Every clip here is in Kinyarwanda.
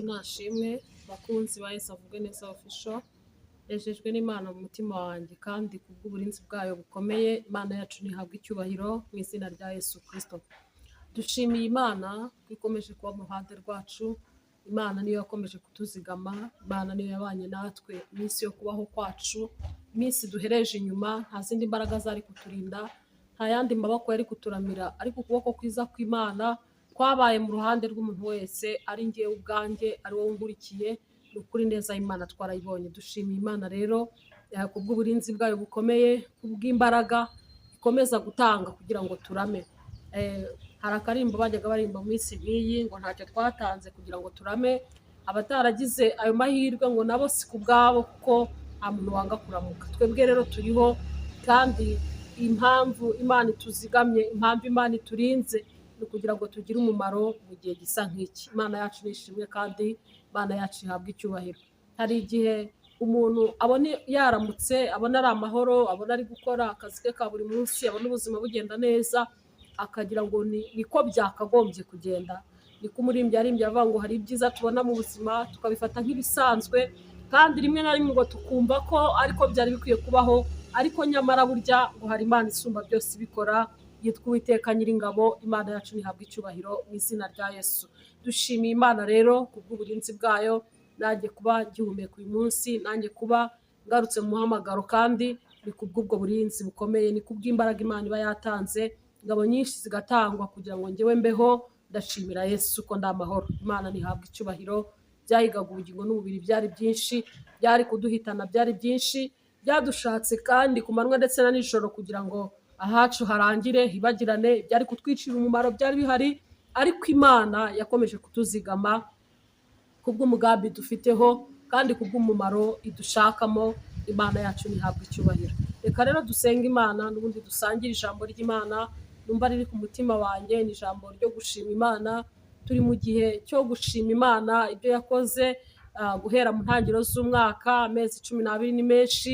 Nashimwe, bakunzi ba Yesu Avugwe Neza Official, nejejwe n'Imana mu mutima wanjye kandi kubw'uburinzi bwayo bukomeye. Imana yacu ntihabwa icyubahiro mu izina rya Yesu Kristo. Dushimiye Imana ko ikomeje kuba mu ruhande rwacu. Imana niyo yakomeje kutuzigama, Imana niyo yabanye natwe iminsi yo kubaho kwacu, iminsi duhereje inyuma. Nta zindi mbaraga zari kuturinda, nta yandi maboko yari kuturamira, ariko ukuboko kwiza kw'Imana kwabaye mu ruhande rw'umuntu wese, ari njyewe ubwanjye, ari wowe unkurikiye. Ni ukuri neza y'Imana twarayibonye. Dushimiye Imana rero kubw'uburinzi bwayo bukomeye, kubw'imbaraga ikomeza gutanga kugira ngo turame. Hari akarimbo bajyaga barimba mu minsi nk'iyi ngo ntacyo twatanze kugira ngo turame. Abataragize ayo mahirwe ngo nabo si ku bwabo, kuko nta muntu wanga kuramuka. Twebwe rero turiho, kandi impamvu Imana ituzigamye, impamvu Imana iturinze, ni ukugira ngo tugire umumaro mu gihe gisa nk'iki. Imana yacu ni ishimwe kandi Imana yacu ihabwa icyubahiro. Hari igihe umuntu abona yaramutse, abona ari amahoro, abona ari gukora akazi ke ka buri munsi, abona ubuzima bugenda neza, akagira ngo niko byakagombye kugenda. Niko umuririmbyi yaririmbye avuga ngo hari ibyiza tubona mu buzima tukabifata nk'ibisanzwe, kandi rimwe na rimwe ngo tukumva ko ariko byari bikwiye kubaho. Ariko nyamara burya ngo hari Imana isumba byose ibikora, yitwa Uwiteka Nyiringabo. Imana yacu ntihabwa icyubahiro mu izina rya Yesu. Dushimiye Imana rero kubw'uburinzi bwayo. Nanjye kuba ngihumeka uyu munsi, nanjye kuba ngarutse mu muhamagaro, kandi ni kubw'ubwo burinzi bukomeye, ni kubw'imbaraga Imana iba yatanze, ingabo nyinshi zigatangwa kugira ngo njyewe mbeho. Ndashimira Yesu ko ndi amahoro. Imana ntihabwa icyubahiro. Byahigaga ubugingo n'umubiri byari byinshi, byari kuduhitana byari byinshi, byadushatse kandi ku manywa ndetse na nijoro kugira ngo ahacu harangire hibagirane. Byari kutwicira umumaro byari bihari, ariko Imana yakomeje kutuzigama kubw'umugambi dufiteho kandi kubw'umumaro idushakamo. Imana yacu ntihabwa icyubahiro. Reka rero dusenge Imana, n'ubundi dusangire ijambo ry'Imana numva riri ku mutima wanjye. Ni ijambo ryo gushima Imana. Turi mu gihe cyo gushima Imana ibyo yakoze guhera mu ntangiriro z'umwaka. Amezi 12 ni menshi.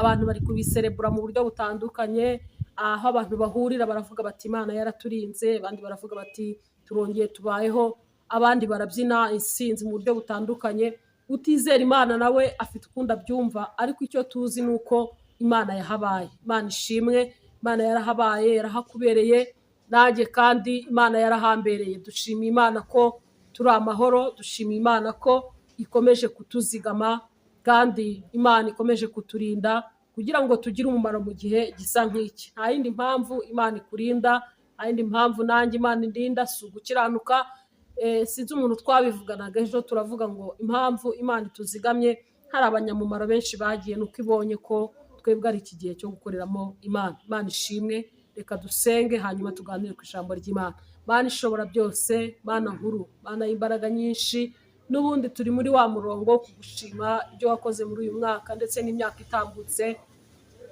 Abantu bari kubiserebura mu buryo butandukanye. Aho abantu bahurira baravuga bati "Imana yaraturinze", abandi baravuga bati "Turongeye tubayeho", abandi barabyina insinzi mu buryo butandukanye. Utizera Imana nawe afite ukundi abyumva, ariko icyo tuzi ni uko Imana yahabaye. Imana ishimwe. Imana yarahabaye, yarahakubereye nanjye kandi Imana yarahambereye. Dushimiye Imana ko turi amahoro, dushimiye Imana ko ikomeje kutuzigama, kandi Imana ikomeje kuturinda kugira ngo tugire umumaro mu gihe gisa nk'iki. Nta yindi mpamvu Imana ikurinda, nta yindi mpamvu nanjye Imana indinda, si ugukiranuka. Sinzi umuntu twabivuganaga ejo, turavuga ngo impamvu Imana ituzigamye hari abanyamumaro benshi bagiye, nuko ibonye ko twebwe ari iki gihe cyo gukoreramo Imana. Imana ishimwe. Reka dusenge, hanyuma tuganire ku ijambo ry'Imana. Mana ishobora byose, Mana nkuru, Mana y'imbaraga nyinshi, n'ubundi turi muri wa murongo wo kugushima ibyo wakoze muri uyu mwaka ndetse n'imyaka itambutse.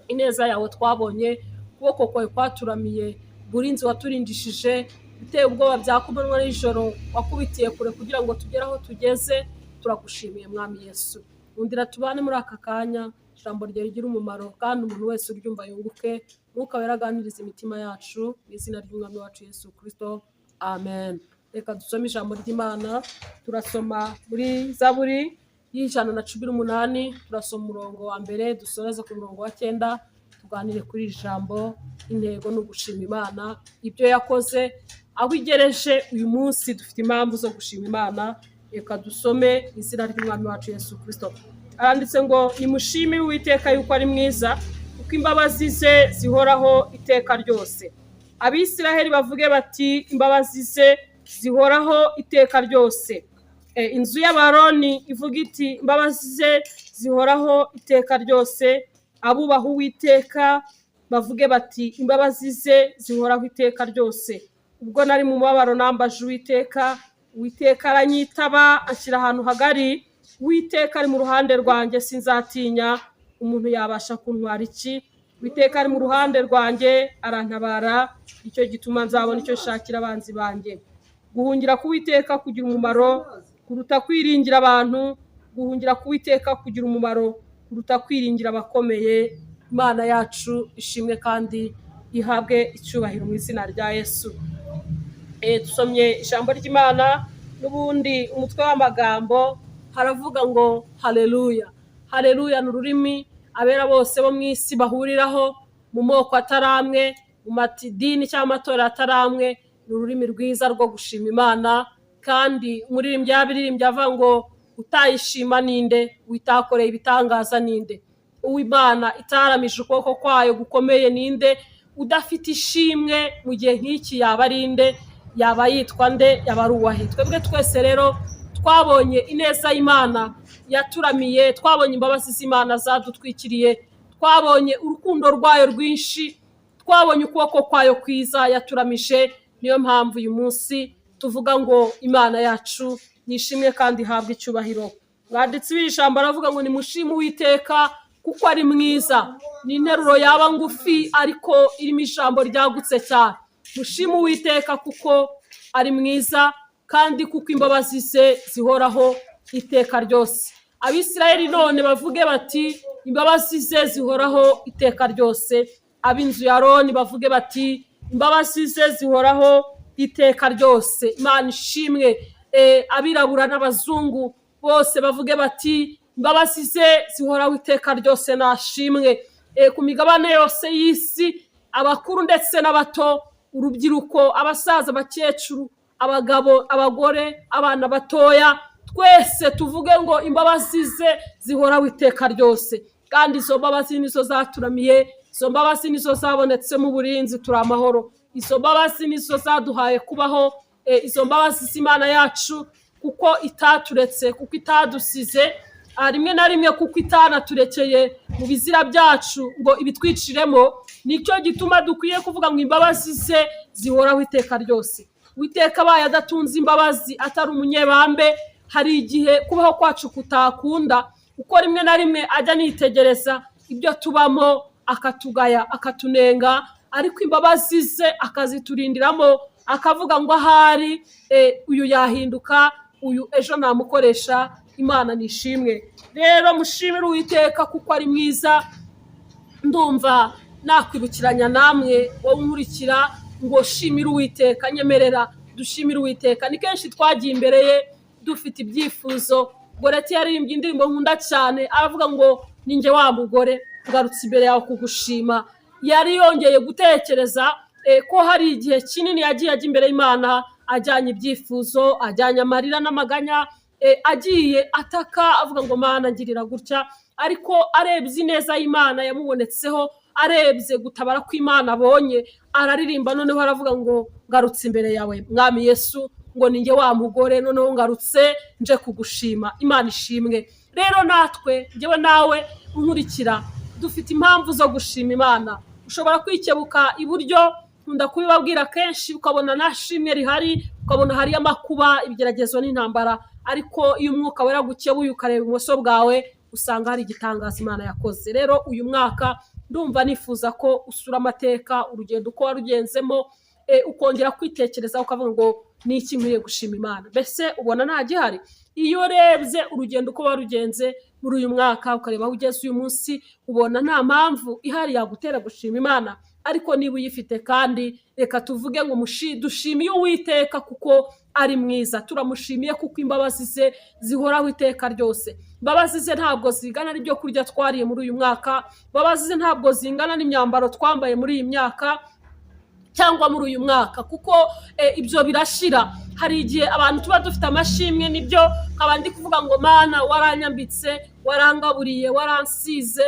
Ineza yawe twabonye, ukuboko kwawe kwaturamiye, uburinzi waturindishije biteye ubwoba bya kumanywa nijoro, wakubitiye kure kugira ngo tugere aho tugeze. Turagushimiye, Mwami Yesu. Nkundira tubane muri aka kanya, ijambo ryawe rigira umumaro kandi umuntu wese uryumva yunguke. Mwuka Wera aganiriza imitima yacu, mu izina ry'Umwami wacu Yesu Kirisito, amen. Reka dusome ijambo ry'Imana. Turasoma muri Zaburi y'118, turasoma umurongo wa mbere dusoreze ku murongo wa cyenda, tuganire kuri iri jambo. Intego ni ugushima Imana ibyo yakoze, aho igereje uyu munsi. Dufite impamvu zo gushima Imana. Reka dusome izina ry'Umwami wacu Yesu Kirisito. Aranditse ngo nimushime Uwiteka yuko ari mwiza, kuko imbabazi ze zihoraho iteka ryose. Abisiraheli bavuge bati imbabazi ze zihoraho iteka ryose. Inzu y'Abaroni ivuga iti imbabazi ze zihoraho iteka ryose. Abubaha Uwiteka bavuge bati imbabazi ze zihoraho iteka ryose. Ubwo nari mu mubabaro nambaje Uwiteka, Uwiteka aranyitaba anshyira ahantu hagari. Uwiteka ari mu ruhande rwanjye, sinzatinya. Umuntu yabasha kuntwara iki? Uwiteka ari mu ruhande rwanjye, arantabara, icyo gituma nzabona icyo nshakira abanzi banjye. Guhungira ku Uwiteka kugira umumaro kuruta kwiringira abantu. Guhungira ku Uwiteka kugira umumaro kuruta kwiringira abakomeye. Imana yacu ishimwe kandi ihabwe icyubahiro mu izina rya Yesu. Dusomye ijambo ry'Imana. N'ubundi umutwe w'amagambo haravuga ngo haleluya. Haleluya ni ururimi abera bose bo mu isi bahuriraho, mu moko atari amwe, mu madini cyangwa amatorero atari amwe. Ni ururimi rwiza rwo gushima Imana, kandi umuririmbyi yabiririmbye avuga ngo utayishima ninde, witakoreye ibitangaza ninde, uw'Imana itaramije ukuboko kwayo gukomeye ninde, udafite ishimwe mu gihe nk'iki yaba ari nde, yaba yitwa nde, yaba ari uwahe? Twebwe twese rero twabonye ineza y'Imana yaturamiye, twabonye imbabazi z'Imana zadutwikiriye, twabonye urukundo rwayo rwinshi, twabonye ukuboko kwayo kwiza yaturamije. Niyo mpamvu uyu munsi tuvuga ngo Imana yacu nishimwe kandi ihabwe icyubahiro. Mwanditsi w'ijambo aravuga ngo nimushime Uwiteka kuko ari mwiza. Ni interuro yaba ngufi ariko irimo ijambo ryagutse cyane. Mushime Uwiteka kuko ari mwiza, kandi kuko imbabazi ze zihoraho iteka ryose. Abisirayeli none bavuge bati imbabazi ze zihoraho iteka ryose. Ab'inzu ya Aroni bavuge bati imbabazi ze zihoraho iteka ryose. Imana ishimwe. Abirabura n'abazungu bose bavuge bati imbabazi ze zihoraho iteka ryose, nashimwe. Ku migabane yose y'isi, abakuru ndetse n'abato, urubyiruko, abasaza, abakecuru, abagabo, abagore, abana batoya, twese tuvuge ngo imbabazi ze zihoraho iteka ryose. Kandi izo mbabazi nizo zaturamiye, izo mbabazi nizo zabonetsemo uburinzi, turi amahoro. Izo mbabazi nizo zaduhaye kubaho, izo mbabazi z'Imana yacu, kuko itaturetse, kuko itadusize rimwe na rimwe, kuko itanaturekeye mu bizira byacu ngo ibitwiciremo. Nicyo gituma dukwiye kuvuga ngo imbabazi ze zihoraho iteka ryose. Uwiteka abaye adatunze imbabazi, atari umunyebambe, hari igihe kubaho kwacu kutakunda, kuko rimwe na rimwe ajya anitegereza ibyo tubamo akatugaya, akatunenga, ariko imbabazi ze akaziturindiramo, akavuga ngo ahari uyu yahinduka, uyu ejo namukoresha. Imana nishimwe. Rero mushimire Uwiteka kuko ari mwiza. Ndumva nakwibukiranya namwe, wowe unkurikira, ngo shimire Uwiteka. Nyemerera dushimire Uwiteka. Ni kenshi twagiye imbere ye dufite ibyifuzo. Goreti yaririmbye indirimbo nkunda cyane, aravuga ngo ninjye wa mugore ngarutse imbere yawe kugushima. Yari yongeye gutekereza ko hari igihe kinini yagiye ajya imbere y'Imana ajyanye ibyifuzo, ajyanye amarira n'amaganya, agiye ataka avuga ngo Mana ngirira gutya. Ariko arebye ineza y'Imana yamubonetseho, arebye gutabara kw'Imana abonye, araririmba noneho aravuga ngo ngarutse imbere yawe Mwami Yesu, ngo ninjye wa mugore noneho ngarutse nje kugushima. Imana ishimwe. Rero natwe, njyewe nawe unkurikira, dufite impamvu zo gushima Imana. Ushobora kwikebuka iburyo, nkunda kubibabwira kenshi, ukabona nta shimwe rihari, ukabona hariyo amakuba, ibigeragezo n'intambara. Ariko iyo Umwuka Wera agukebuye ukareba ibumoso bwawe, usanga hari igitangaza Imana yakoze. Rero uyu mwaka ndumva nifuza ko usura amateka, urugendo uko warugenzemo, ukongera kwitekereza ukavuga ngo ni iki nkwiriye gushima Imana? Mbese ubona nta gihari? Iyo urebye urugendo uko warugenze muri uyu mwaka, ukareba aho ugeze uyu munsi, ubona nta mpamvu ihari yagutera gushima Imana? Ariko niba uyifite kandi, reka tuvuge ngo dushimiye Uwiteka kuko ari mwiza. Turamushimiye kuko imbabazi ze zihoraho iteka ryose. Imbabazi ze ntabwo zingana n'ibyo kurya twariye muri uyu mwaka, imbabazi ze ntabwo zingana n'imyambaro twambaye muri iyi myaka cyangwa muri uyu mwaka, kuko ibyo birashira. Hari igihe abantu tuba dufite amashimwe, nibyo, nkaba ndi kuvuga ngo Mana waranyambitse, warangaburiye, waransize,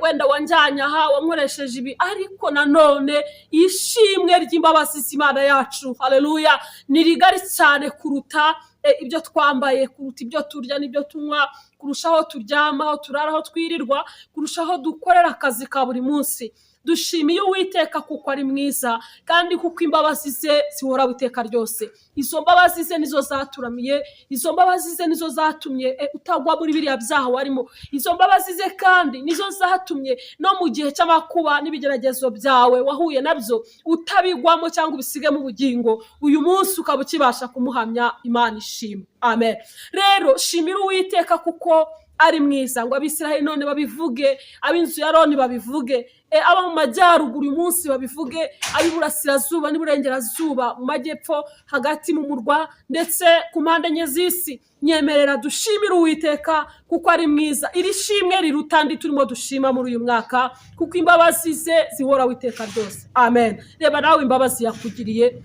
wenda wanjyanye aha, wankoresheje ibi. Ariko nanone ishimwe ry'imbabazi z'Imana yacu, haleluya, ni rigari cyane kuruta ibyo twambaye, kuruta ibyo turya n'ibyo tunywa, kurusha aho turyama, aho turara, aho twirirwa, kurusha aho dukorera akazi ka buri munsi. Dushimiye Uwiteka kuko ari mwiza, kandi kuko imbabazi ze zihoraho iteka ryose. Izo mbabazi ze nizo zaturamiye, izo mbabazi ze nizo zatumye utagwa muri biriya byaha warimo. Izo mbabazi ze kandi nizo zatumye no mu gihe cy'amakuba n'ibigeragezo byawe wahuye nabyo utabigwamo cyangwa ubisigemo ubugingo, uyu munsi ukaba ukibasha kumuhamya. Imana ishimwe, amen. Rero shimira Uwiteka kuko ari mwiza. Ngo Abisiraheli none babivuge, ab'inzu ya Aroni babivuge, abo mu majyaruguru uyu munsi babivuge, ab'iburasirazuba n'iburengerazuba, mu majyepfo, hagati mu murwa, ndetse ku mpande enye z'isi. Nyemerera dushimire Uwiteka kuko ari mwiza. Iri shimwe riruta andi turimo dushima muri uyu mwaka, kuko imbabazi ze zihoraho iteka ryose. Amen. Reba nawe imbabazi yakugiriye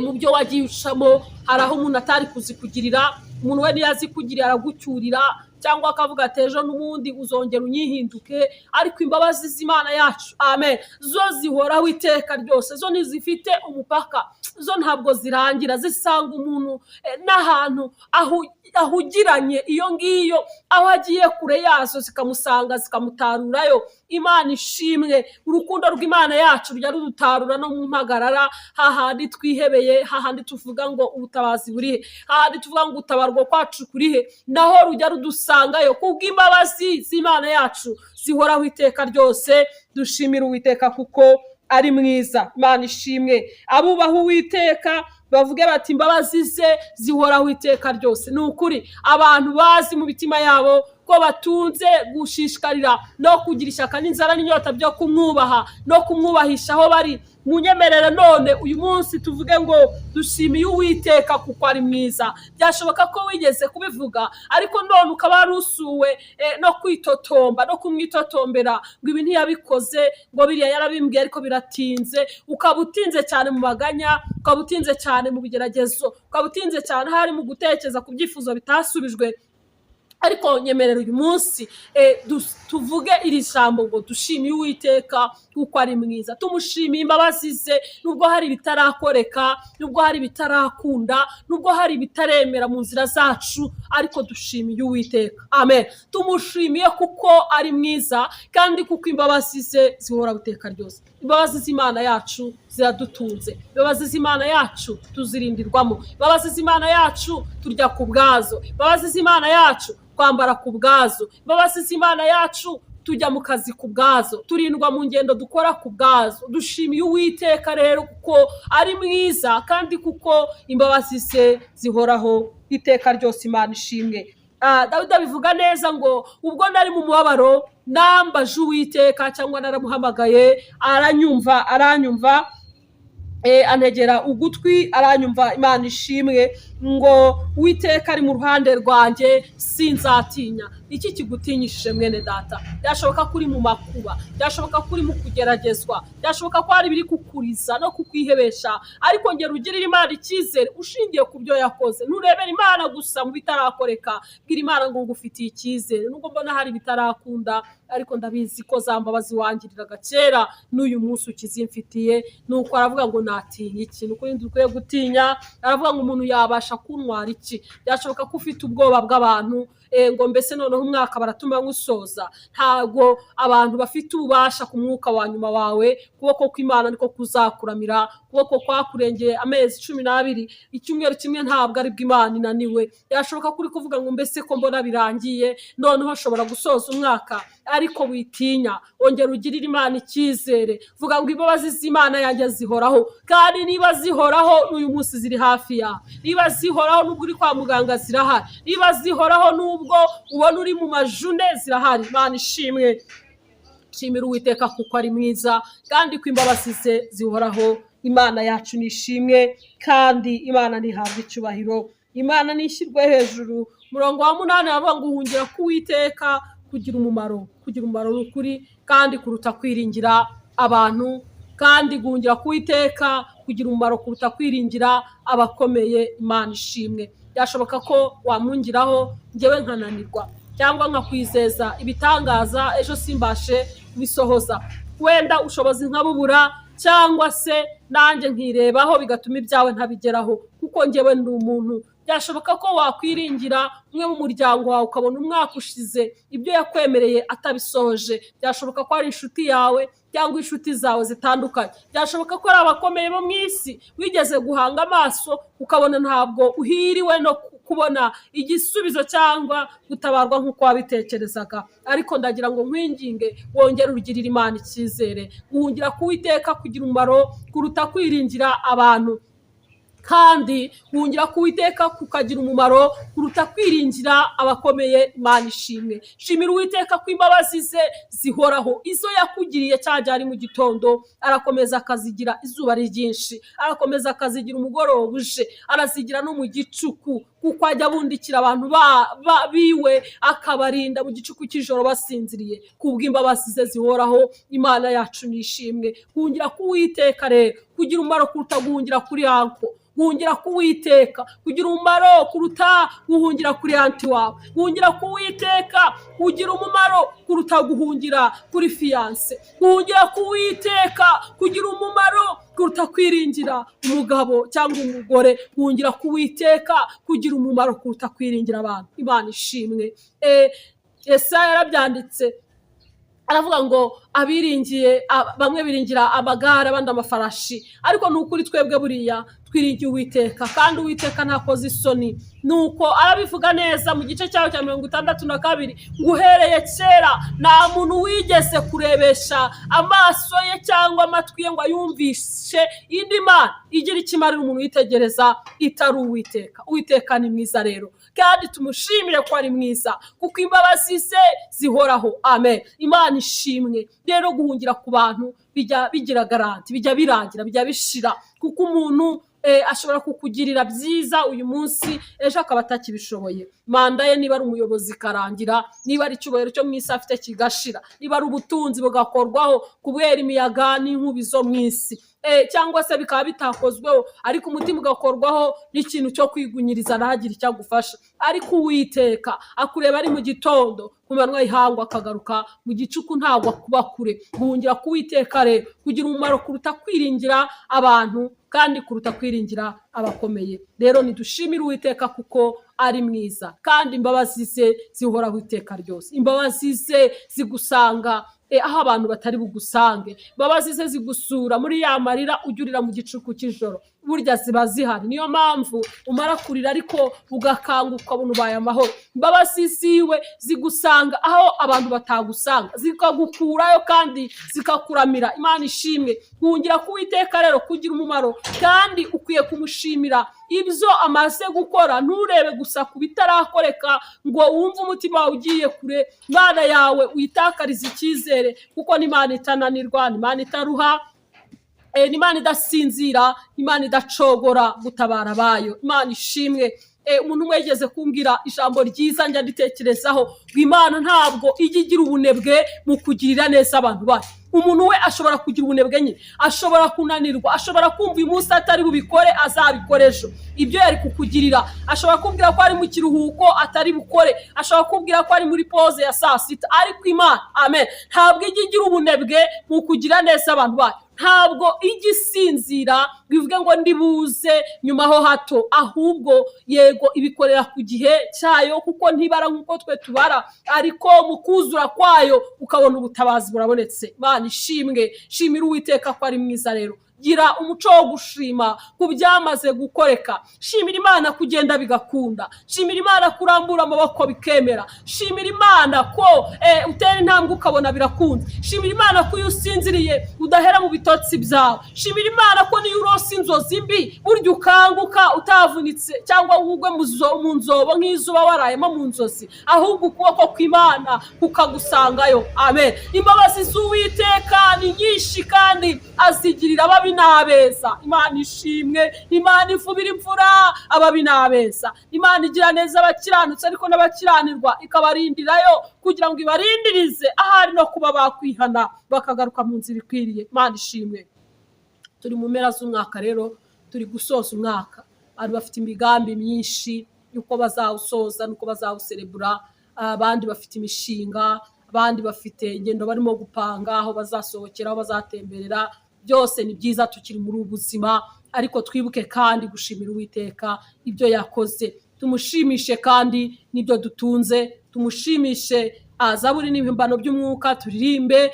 mu byo wagiye ucamo. Hari aho umuntu atari kuzikugirira. Umuntu we niyo azikugiriye aragucyurira, cyangwa akavuga ati: "Ejo n'ubundi uzongera unyihinduke." Ariko imbabazi z'Imana yacu, amen, zo zihoraho iteka ryose. Zo ntizifite umupaka, zo ntabwo zirangira. Zisanga umuntu n'ahantu ahugiranye iyo ngiyo, aho agiye kure yazo zikamusanga, zikamutarurayo. Imana ishimwe. Urukundo rw'Imana yacu rujya rudutarura no mu mpagarara, hahandi twihebeye, hahandi tuvuga ngo: "Ubutabazi burihe?" Hahandi tuvuga ngo: "Gutabarwa kwacu kurihe?" Naho rujya rudusangayo, kubw'imbabazi z'Imana yacu zihoraho iteka ryose. Dushimira Uwiteka kuko ari mwiza. Imana ishimwe. Abubaha Uwiteka bavuge bati: "Imbabazi ze zihoraho iteka ryose." Ni ukuri, abantu bazi mu mitima yabo ko batunze gushishikarira no kugira ishyaka n'inzara n'inyota byo kumwubaha no kumwubahisha aho bari, munyemerere none uyu munsi tuvuge ngo: "Dushimiye Uwiteka kuko ari mwiza." Byashoboka ko wigeze kubivuga, ariko none ukaba warusuwe no kwitotomba no kumwitotombera ngo: "Ibi ntiyabikoze," ngo: "Biriya yarabimbwiye ariko biratinze." Ukaba utinze cyane mu maganya, ukaba utinze cyane mu bigeragezo, ukaba utinze cyane ahari mu gutekereza ku byifuzo bitasubijwe. Ariko nyemerera uyu munsi tuvuge iri jambo ngo: "Dushimiye Uwiteka kuko ari mwiza." Tumushimiye imbabazi ze, nubwo hari ibitarakoreka, nubwo hari ibitarakunda, nubwo hari ibitaremera mu nzira zacu, ariko dushimiye Uwiteka. Amen. Tumushimiye kuko ari mwiza kandi kuko imbabazi ze zihora iteka ryose. Imbabazi z'Imana yacu ziradutunze. Imbabazi z'Imana yacu tuzirindirwamo. Imbabazi z'Imana yacu turya ku bwazo. Imbabazi z'Imana yacu twambara ku bwazo. Imbabazi z'Imana yacu tujya mu kazi ku bwazo, turindwa mu ngendo dukora ku bwazo. Dushimiye Uwiteka rero kuko ari mwiza kandi kuko imbabazi ze zihoraho iteka ryose. Imana ishimwe. Dawidi abivuga neza ngo: "Ubwo nari mu mubabaro nambaje Uwiteka," cyangwa naramuhamagaye, "aranyumva, aranyumva, antegera ugutwi, aranyumva." Imana ishimwe. Ngo: "Uwiteka ari mu ruhande rwanjye, sinzatinya." Iki kigutinyishije, mwene data? Byashoboka ko uri mu makuba, byashoboka ko uri mu kugeragezwa, byashoboka ko hari ibiri kukuriza no kukwihebesha, ariko ngera ugirire Imana icyizere ushingiye ku byo yakoze. Nturebere Imana gusa mu bitarakoreka. Bwira Imana ngo: "Ngufitiye icyizere nubwo mbona hari ibitarakunda, ariko ndabizi ko za mbabazi wangiriraga kera n'uyu munsi ukizimfitiye." Nuko aravuga ngo: "Natinya iki?" Ni ukuri dukwiye gutinya. Aravuga ngo: "Umuntu yabasha kuntwara iki?" Byashoboka ko ufite ubwoba bw'abantu, ngo: "Mbese noneho umwaka baratuma nywusoza?" Ntabwo abantu bafite ububasha ku mwuka wa nyuma wawe. Ukuboko kw'Imana niko kuzakuramira. Ukuboko kwakurengeye amezi 12, icyumweru kimwe, ntabwo aribwo Imana inaniwe. Byashoboka ko uri kuvuga ngo: "Mbese ko mbona birangiye, noneho ashobora gusoza umwaka?" Ariko witinya, ongera ugirire Imana icyizere. Vuga ngo: "Imbabazi z'Imana yanjye zihoraho." Kandi niba zihoraho, n'uyu munsi ziri hafi yawe. Niba zihoraho nubwo uri kwa muganga, zirahari. Niba zihoraho nubwo ubona uri mu majune, zirahari. Imana ishimwe. Shimira Uwiteka kuko ari mwiza kandi ko imbabazi ze zihoraho. Imana yacu nishimwe kandi Imana ntihabwe icyubahiro, Imana nishyirwe hejuru. Umurongo wa 8 aravuga ngo: "Uhungira ku Uwiteka kugira umumaro." Kugira umumaro, ni ukuri, kandi kuruta kwiringira abantu. Kandi guhungira ku Uwiteka kugira umumaro kuruta kwiringira abakomeye. Imana ishimwe. Byashoboka ko wamungiraho ngewe nkananirwa, cyangwa nkakwizeza ibitangaza ejo simbashe kubisohoza, wenda ubushobozi nkabubura, cyangwa se nanjye nkirebaho bigatuma ibyawe ntabigeraho, kuko ngewe ndi umuntu. Byashoboka ko wakwiringira umwe mu muryango wawe, ukabona umwaka ushize ibyo yakwemereye atabisohoje. Byashoboka ko ari inshuti yawe cyangwa inshuti zawe zitandukanye. Byashoboka ko ari abakomeye bo mu isi wigeze guhanga amaso, ukabona ntabwo uhiriwe no kubona igisubizo cyangwa gutabarwa nk'uko wabitekerezaga. Ariko ndagira ngo nkwinginge wongere ugirire Imana icyizere. Guhungira ku Uwiteka kugira umumaro kuruta kwiringira abantu. Kandi wungira ku Uwiteka kukagira umumaro kuruta kwiringira abakomeye. Imana ishimwe. Shimira Uwiteka ko imbabazi ze zihoraho. Izo yakugiriye cya gihe ari mu gitondo, arakomeza akazigira izuba ari ryinshi, arakomeza akazigira umugoroba uje, arazigira no mu gicuku, kuko ajya abundikira abantu biwe akabarinda mu gicuku cy'ijoro basinziriye, kubw'imbabazi ze zihoraho. Imana yacu nishimwe. Guhungira ku Uwiteka rero kugira umumaro kuruta guhungira kuri uncle. Guhungira ku Uwiteka kugira umumaro kuruta guhungira kuri aunty wawe. Guhungira ku Uwiteka kugira umumaro kuruta guhungira kuri fiancé. Guhungira ku Uwiteka kugira umumaro kuruta kwiringira umugabo cyangwa umugore. Guhungira ku Uwiteka kugira umumaro kuruta kwiringira abantu. Imana ishimwe. Yesaya yarabyanditse, aravuga ngo abiringiye, bamwe biringira amagare, abandi amafarashi, ariko ni ukuri twebwe buriya twiringiye Uwiteka, kandi Uwiteka ntakoze isoni. Nuko arabivuga neza mu gice cyaho cya 62 ngo uhereye kera nta muntu wigeze kurebesha amaso ye cyangwa amatwi ye ngo ayumvishe indi mana igira icyo imarira umuntu uyitegereza itari Uwiteka. Uwiteka ni mwiza rero, kandi tumushimire ko ari mwiza, kuko imbabazi ze zihoraho. Amen. Imana ishimwe. Rero guhungira ku bantu bijya bigira garantie, bijya birangira, bijya bishira, kuko umuntu ashobora kukugirira byiza uyu munsi, ejo akaba atakibishoboye. Manda ye, niba ari umuyobozi, ikarangira, niba ari icyubahiro cyo mu isi afite kigashira, niba ari ubutunzi bugakorwaho kubera imiyaga n'inkubi zo mu isi, cyangwa se bikaba bitakozweho, ariko umutima ugakorwaho n'ikintu cyo kwigunyiriza, ntagire icyo agufasha. Ariko Uwiteka akureba ari mu gitondo, ku manywa y'ihangu akagaruka mu gicuku, ntabwo akuba kure. Guhungira ku Uwiteka rero kugira umumaro kuruta kwiringira abantu, kandi kuruta kwiringira abakomeye. Rero nidushimire Uwiteka kuko ari mwiza, kandi imbabazi ze zihoraho iteka ryose. Imbabazi ze zigusanga aho abantu batari bugusange. Imbabazi ze zigusura muri ya marira ujya urira mu gicuku cy'ijoro, burya ziba zihari. Niyo mpamvu umara kurira ariko ugakanguka ukabona ubaye amahoro. Imbabazi ziwe zigusanga aho abantu batagusanga, zikagukurayo kandi zikakuramira. Imana ishimwe. Guhungira ku Uwiteka rero kugira umumaro, kandi ukwiye kumushimira ibyo amaze gukora. Nturebe gusa ku bitarakoreka ngo wumve umutima wawe ugiye kure, Imana yawe uyitakarize icyizere, kuko ni Imana itananirwa, ni Imana itaruha, ni Imana idasinzira, Imana idacogora gutabara abayo. Imana ishimwe. Umuntu umwe yigeze kumbwira ijambo ryiza njya nditekerezaho, ngo Imana ntabwo ijya igira ubunebwe mu kugirira neza abantu bayo. Umuntu we ashobora kugira ubunebwe nyine, ashobora kunanirwa, ashobora kumva uyu munsi atari bubikore, azabikora ejo. Ibyo yari kukugirira, ashobora kubwira ko ari mu kiruhuko atari bukore, ashobora kubwira ko ari muri pause ya saa sita, ariko Imana, amen, ntabwo ijya igira ubunebwe mu kugira neza abantu bayo. Ntabwo ijya isinzira ngo ivuge ngo ndibuze nyuma ho hato, ahubwo yego ibikorera ku gihe cyayo, kuko ntibara nk'uko twe tubara, ariko mu kuzura kwayo ukabona ubutabazi burabonetse. Imana ishimwe. Shimira Uwiteka ko ari mwiza. Rero gira umuco wo gushima ku byamaze gukoreka. Shimira Imana kugenda bigakunda. Shimira Imana kurambura amaboko bikemera. Shimira Imana ko utera intambwe ukabona birakunze. Shimira Imana ko iyo usinziriye udahera mu bitotsi byawe. Shimira Imana ko niyo urose inzozi mbi, burya ukanguka utavunitse cyangwa ugwe mu nzobo nk'izuba warayemo mu nzozi, ahubwo ukuboko kw'Imana kukagusangayo. Amen. Imbabazi z'Uwiteka ni nyinshi, kandi azigirira ababi n'abeza. Imana ishimwe. Imana ifubira imvura ababi n'abeza. Imana igira neza abakiranutsi, ariko n'abakiranirwa ikabarindirayo kugira ngo ibarindirize ahari no kuba bakwihana bakagaruka mu nzira ikwiriye. Imana ishimwe. Turi mu mpera z'umwaka rero, turi gusoza umwaka. Abantu bafite imigambi myinshi y'uko bazawusoza n'uko bazawuserebura. Abandi bafite imishinga, abandi bafite ingendo barimo gupanga, aho bazasohokera, aho bazatemberera. Byose ni byiza, tukiri muri ubu buzima, ariko twibuke kandi gushimira Uwiteka ibyo yakoze. Tumushimishe kandi n'ibyo dutunze, tumushimishe zaburi n'ibihimbano by'umwuka, turirimbe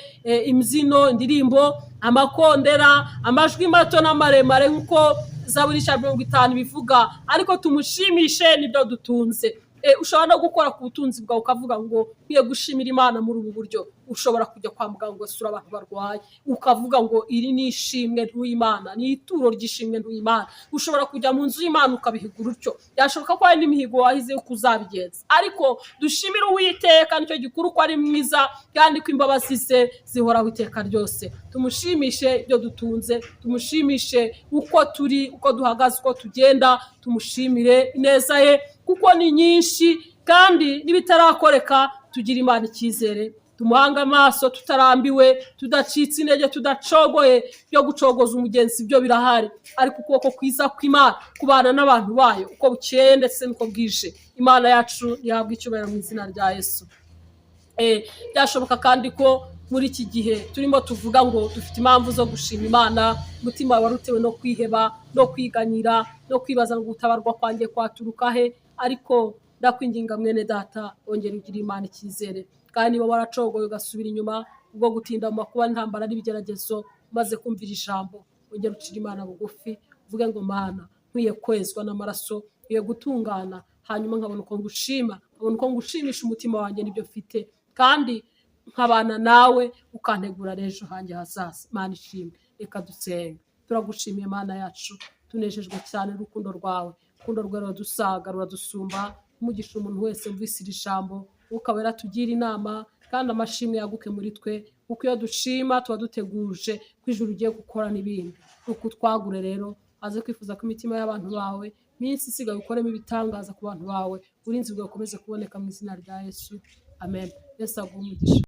imbyino, indirimbo, amakondera, amajwi mato n'amaremare, nk'uko Zaburi 150 bivuga, ariko tumushimishe n'ibyo dutunze. Ushobora no gukora ku butunzi bwawe ukavuga ngo nkwiye gushimira Imana muri ubu buryo. Ushobora kujya kwa muganga ugasura abantu barwaye, ukavuga ngo iri ni ishimwe ntuye Imana, ni ituro ry'ishimwe ntuye Imana. Ushobora kujya mu nzu y'Imana ukabihigura utyo. Byashoboka ko hari n'imihigo wahize yuko uzabigenza, ariko dushimire Uwiteka, nicyo gikuru, ko ari mwiza kandi ko imbabazi ze zihoraho iteka ryose. Tumushimishe ibyo dutunze, tumushimishe uko turi, uko duhagaze, uko tugenda, tumushimire ineza ye kuko ni nyinshi. Kandi n'ibitarakoreka, tugira Imana icyizere, tumuhange amaso tutarambiwe, tudacitse intege, tudacogoye. Byo gucogoza umugenzi byo birahari, ariko ukuboko kwiza kw'Imana kubana n'abantu bayo uko bukeye ndetse n'uko bwije. Imana yacu ntihabwe icyubahiro mu izina rya Yesu. Byashoboka kandi ko muri iki gihe turimo tuvuga ngo dufite impamvu zo gushima Imana, umutima wari utewe no kwiheba no kwiganyira no kwibaza ngo gutabarwa kwanjye kwaturuka he? Ariko ndakwinginga mwene data, ongera ugire Imana icyizere. Kandi niba waracogoye ugasubira inyuma ubwo gutinda mu makuba n'intambara n'ibigeragezo, umaze kumvira ijambo, ongera ucire Imana bugufi, uvuge ngo: "Mana, nkwiye kwezwa n'amaraso, nkwiye gutungana, hanyuma nkabona uko ngushima, nkabona uko ngushimisha umutima wanjye n'ibyo mfite, kandi nkabana nawe ukantegura ejo hanjye hazaza." Imana ishimwe. Reka dusenge. Turagushimiye Mana yacu, tunejejwe cyane n'urukundo rwawe. Urukundo rwawe ruradusaga, ruradusumba. Umugisha umuntu wese wumvise iri jambo, ukaba yaratugira inama, kandi amashimwe yaguke muri twe, kuko iyo dushima tuba duteguje ko ijuru ugiye gukora n'ibindi. Uku twagure rero aze kwifuza ko imitima y'abantu bawe minsi isigaye ukoremo ibitangaza ku bantu bawe, uburinzi bwawe bukomeze kuboneka mu izina rya Yesu, amen. Yesu aguhe umugisha.